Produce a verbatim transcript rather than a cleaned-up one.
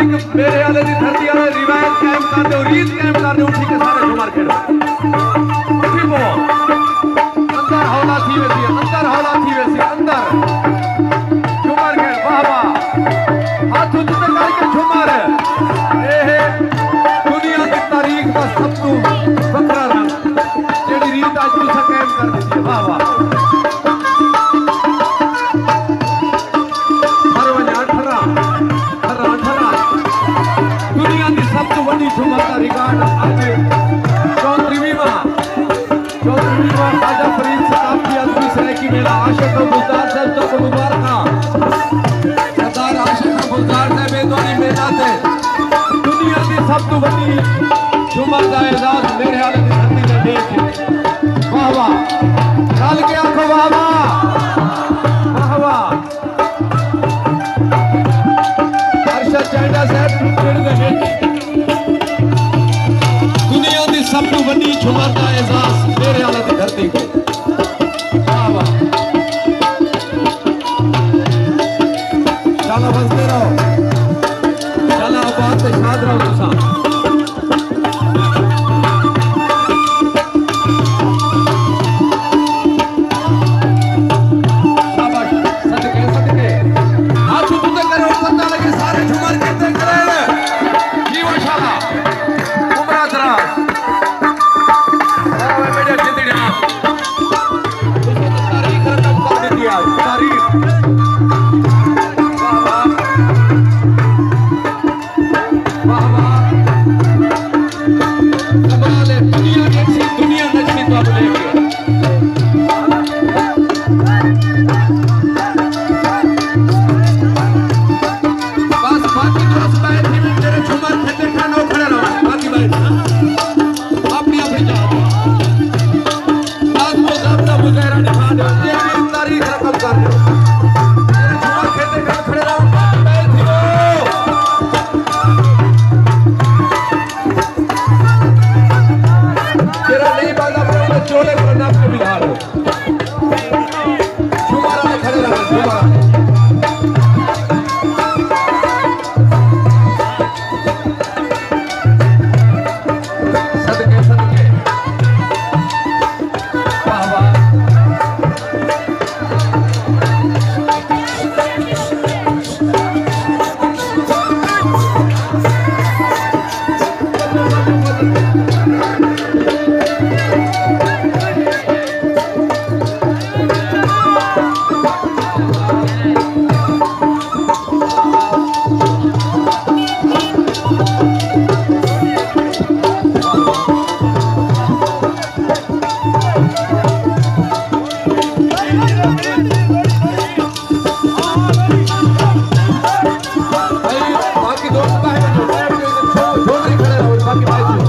میرے آلے دی دھرتی آلے روایت قائم کر ݙیو، ریت قائم کر ݙیو، اٹھی کے سارے جھمر کھیݙو۔ اٹھی پو۔ اندر ہولا تھی ویسی، اندر ہولا تھی ویسی، اندر۔ جھمر کھیݙ، واہ واہ۔ ہتھ اچ تے کر کے جھمر۔ اے ہے دنیا دی تاریخ دا سب توں وکھرا رنگ۔ جیڑھی ریت اڄ تساں قائم کر ݙتی ہے۔ واہ واہ۔ ٹھر ونڄا، ٹھرا، ٹھرا، ٹھرا۔ دنیا دی سب توں وݙی جھمر دا ریکارڈ اڄ چوتریہواں، چوتریہواں خواجہ فرید ثقافتی ادبی سرائیکی میلہ عاشق و گلزار صاحب تہاکوں مبارکاں۔ سردار عاشق و گلزار صاحب، اے تہاݙی محنت ہے۔ دنیا دی سب توں وݙی جھمر دا اعزاز میرے آلے دی دھرتی تے ݙیکھ۔ واہ واہ۔ رل کے آکھو واہ واہ۔ واہ واہ۔ ارشد چائنڈا صاحب پنڈ دے وچ دنیا دی سب توں وݙی جھمر دا اعزاز میرے آلے دی دھرتی کوں۔ واہ واہ۔ شالا وسدے رہو، شالا آباد تے شاد رہو تساں۔ شاباش، صدقے، صدقے۔ ہتھ اتے کرو، پتہ لڳے سارے جھمر کیتے کرن۔ جیو شالا، عمراں دراز۔ واہ واہ میݙے جتڑیاں۔ تساں تاریخ رقم کر ݙتی آ، تاریخ۔ واہ واہ۔ واہ واہ۔ کمال ہے، دنیا ݙیکھسی، دنیا نچسی تہاکوں ݙیکھ کے۔ بس باقی دوست ٻاہر تھی ویندے، جیڑھے جھمر کھیݙدے پئے ہن، او کھڑے رہو۔ باقی ٻاہر اپݨی اپݨی جاہ تے۔ نظم و ضبط دا مظاہرہ ݙکھا ݙیو، جیڑھی تاریخ رقم کر ݙیو۔ جیڑھے جھمر کھیݙدے پئے ہن، کھڑے رہو، باقی ٻاہر تھیوو۔ جیڑھا نہیں پاتا پیا، انہاں چولے کوں نپ کے ٻلھا ݙیو۔ جھمر آلے کھڑے رہو، جھمر آلے۔ صدقے، صدقے۔ واہ واہ۔ بھائی، باقی دوست ٻاہر وڄو، ٻاہر وڄو، چھو-، چھوکری کھڑے رہو، باقی ٻاہر وڄو۔